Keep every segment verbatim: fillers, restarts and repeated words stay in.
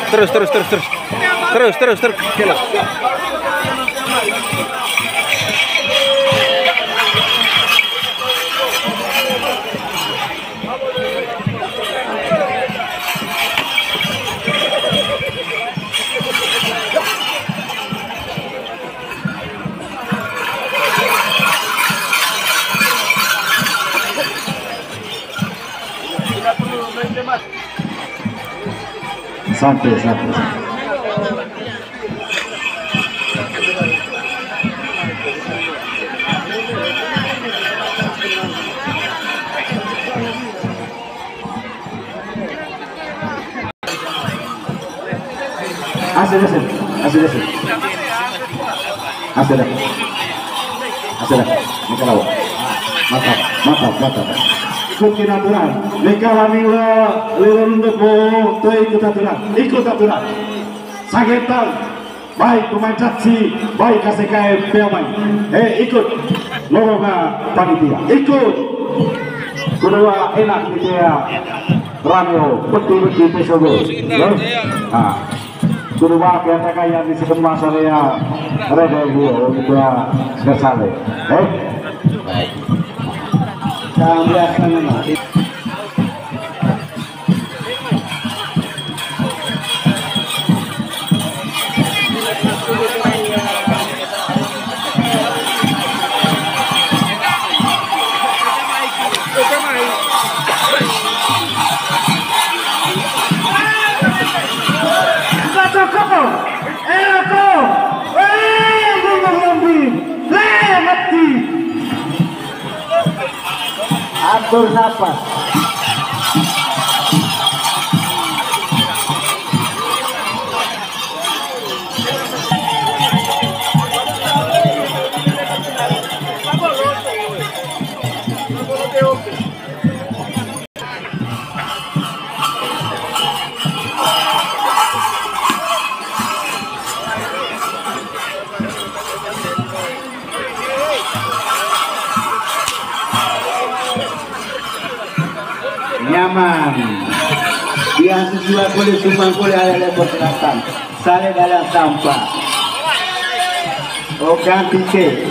Terus, terus, terus, terus. Terus, terus, terus. Oke lah. Santai, santai. Asik, asik, asik, asik. Asik dah. Asik dah. Ini kalau. Mantap, mantap, mantap. Ikut aturan. Leka lami ula, lewat untuk, oh, tuh ikut aturan. Ikut aturan. Sagetan. Baik pemain saksi, baik K C K M pemain. Eh, ikut. Lorong panitia. Ikut. Kedua enak gitu ya. Ranio, beti-beti pesogo. Loh. Nah. Kedua, kata kaya di sebelah saya. Rada dua, kedua, kesale. Eh. Baik. Nah, biasa memang. Atur napas. Nyaman. Dia siswa boleh sumbang boleh ada-ada persyaratan. Sale dalam sampah. Oh, ganti ke.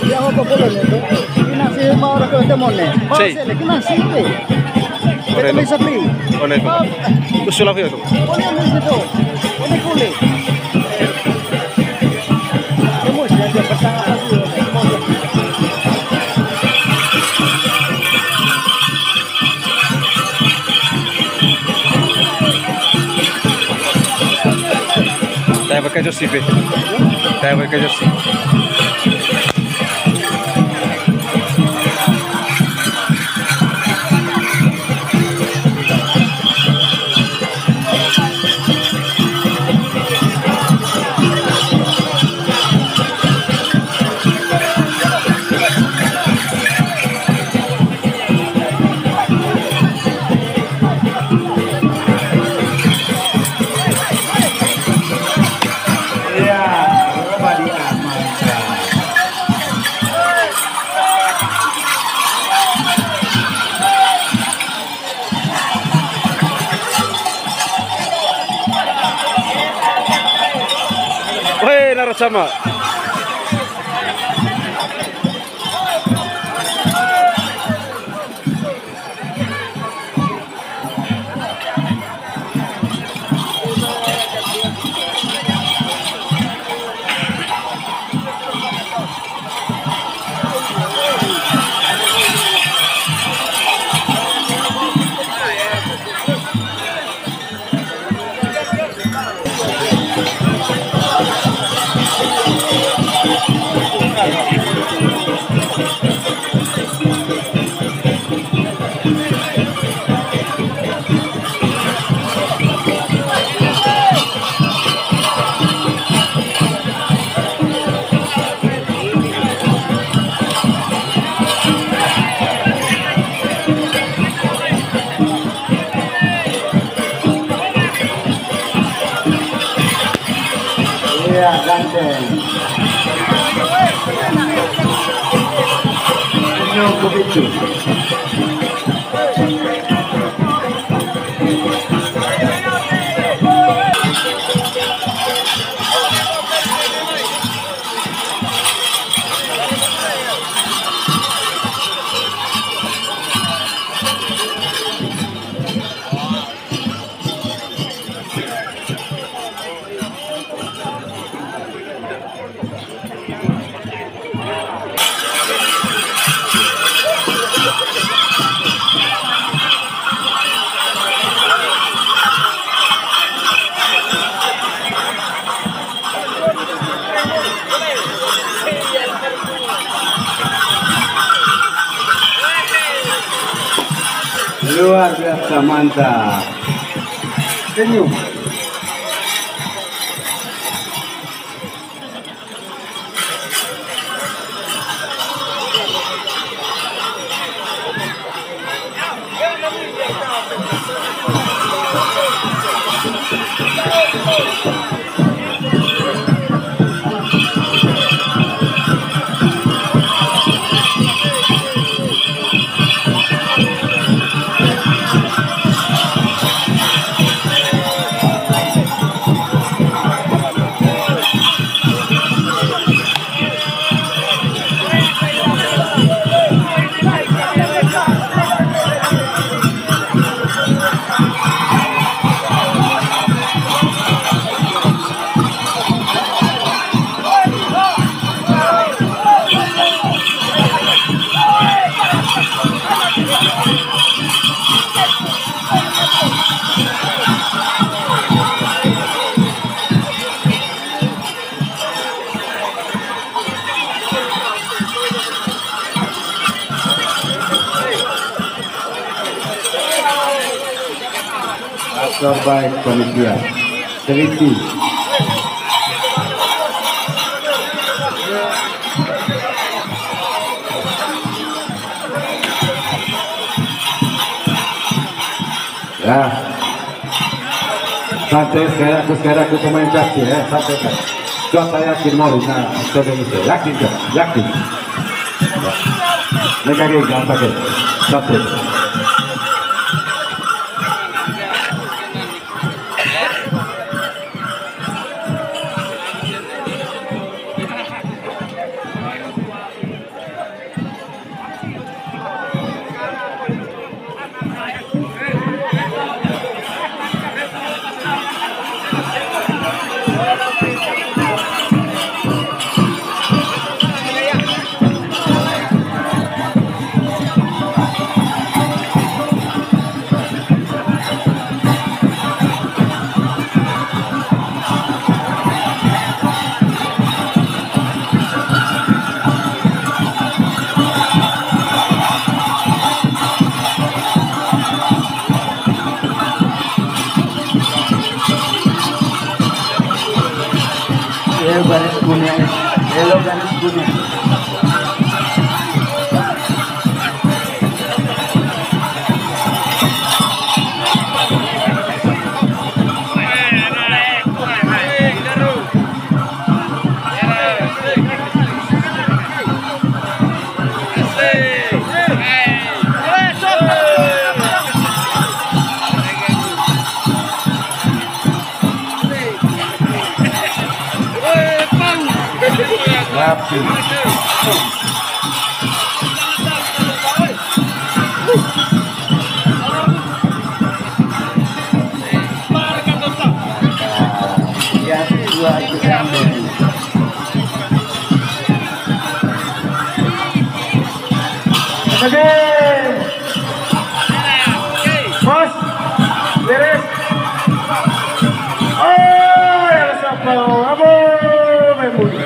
Ya, apa boleh itu? Ini si mau orang ke temon nih. Mau sih, lagi masih itu. Ore no. Ore no. Usul apa itu? Taya pakai jersey, Pe. Taya pakai jersey. Weh, narasama. Luar biasa, mantap. Senyum. Akbar baik panitia. Teliti. Ya. Santai, sekali aku, sekali aku pemain caci ya, santai kan. Coba saya yakin mau, nah, saya bisa yakin kan, yakin. Ya. Ini kaki gampang ya, santai. Yellow garis kuning, yellow garis kuning. Rapi. Yang kedua itu kambing. Oke. Bos, beres. Oh, yang siapa? Abu, Memuli.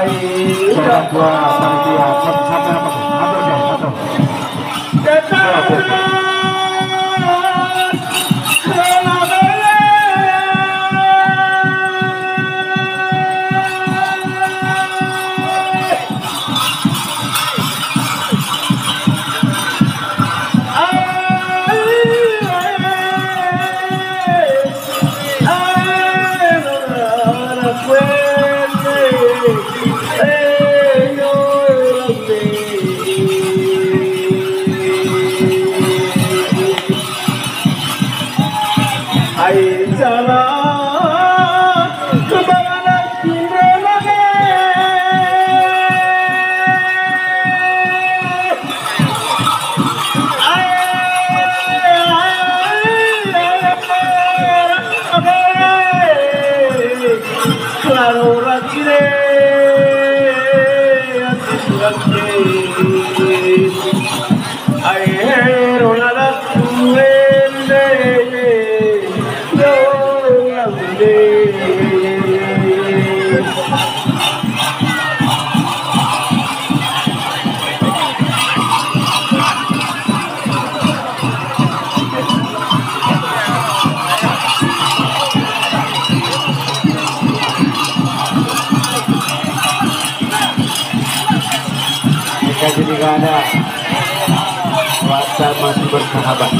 Orang tua panitia, sampai apa tuh? Atur, Bang, atur. Mereka jadi gak ada. Warta masih bersahabat.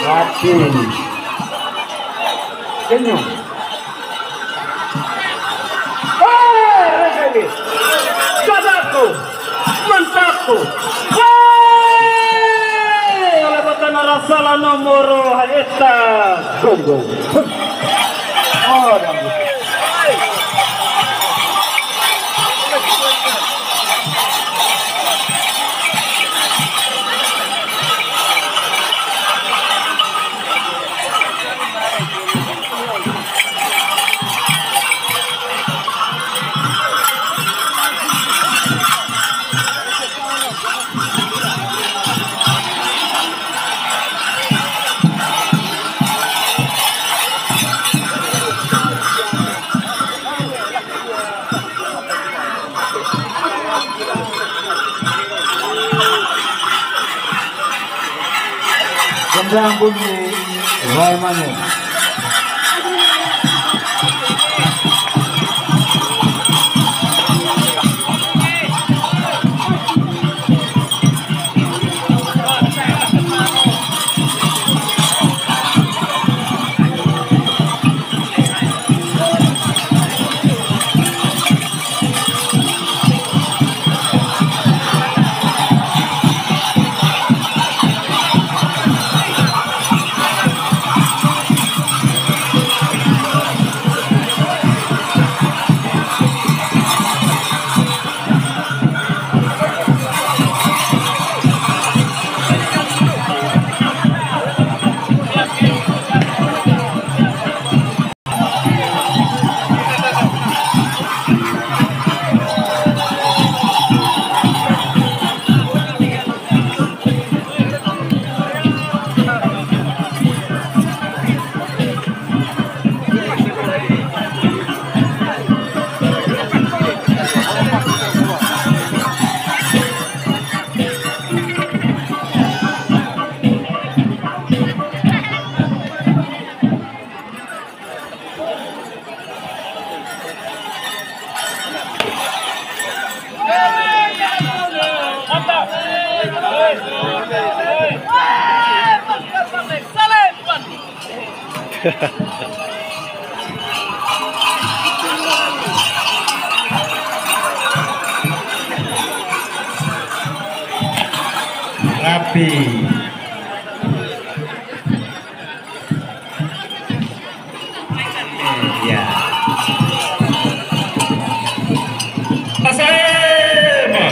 Rapi. Senyum. Hei, Rejeli. Kadaku. Mantap tuh. Hei, oleh batana rasa lah nomor, hai, eta. Gong, gong. Oh, dangdut. Gendang bunyi, wai mane. Rapi. Ya. Asaema.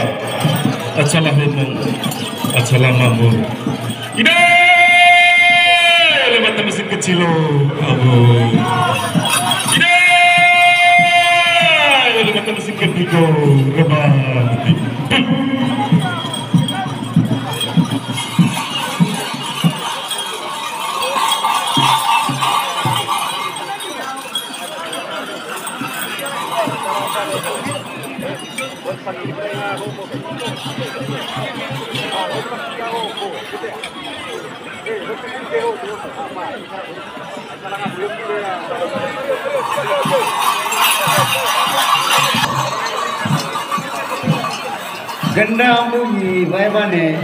Acara humong. Acara mambo. Ide. Halo, halo. Ide! Ada makan sikit di kau, rebah. Gendang bunyi, bae bane.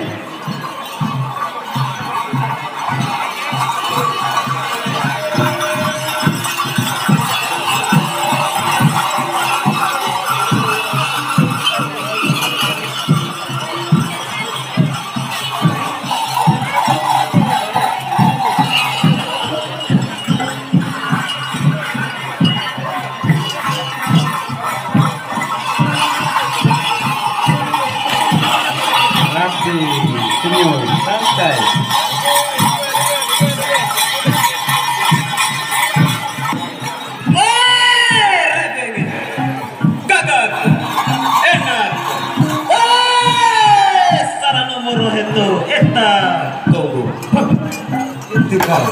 Rapi, senyum, santai. Weh, raja ini. Gagah. Enak. Weh, sarana moro heto. Eta. Tunggu. Itu kau.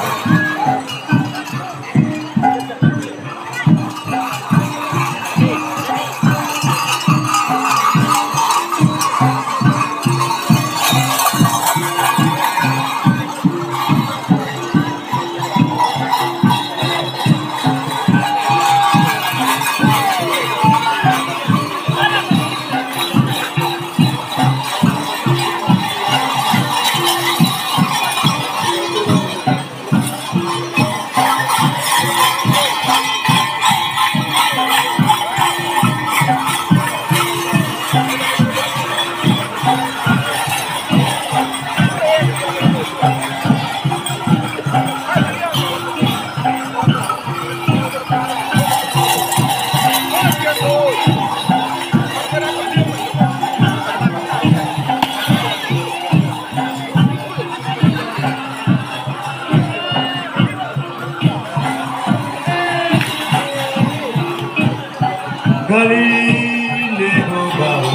Galileo bau,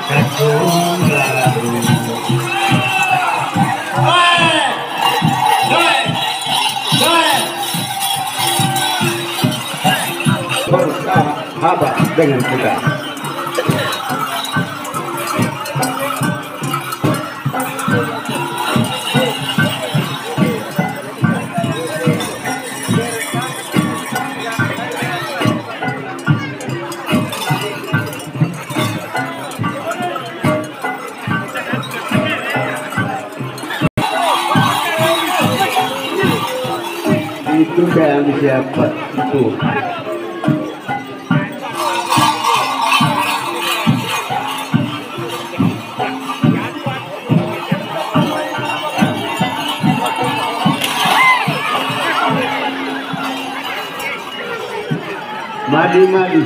kakula. Hei! Hei! Hei! Bersama Abah dengan kita. Itu kayak siapa itu? Madi, madi.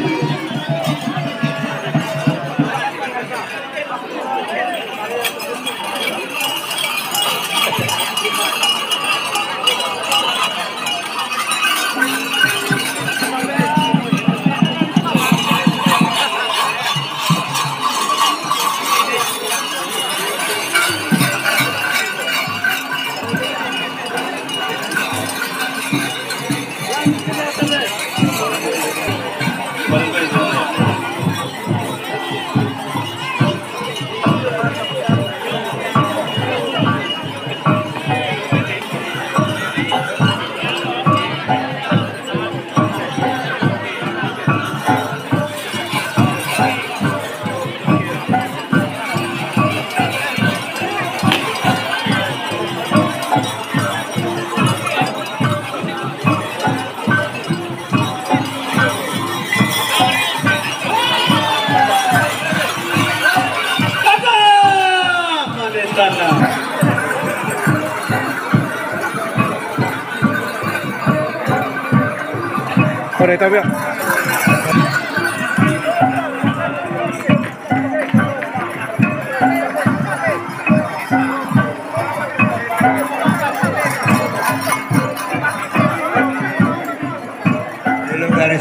Pada itu ya.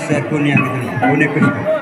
Saya kuning gitu. Kuning kus.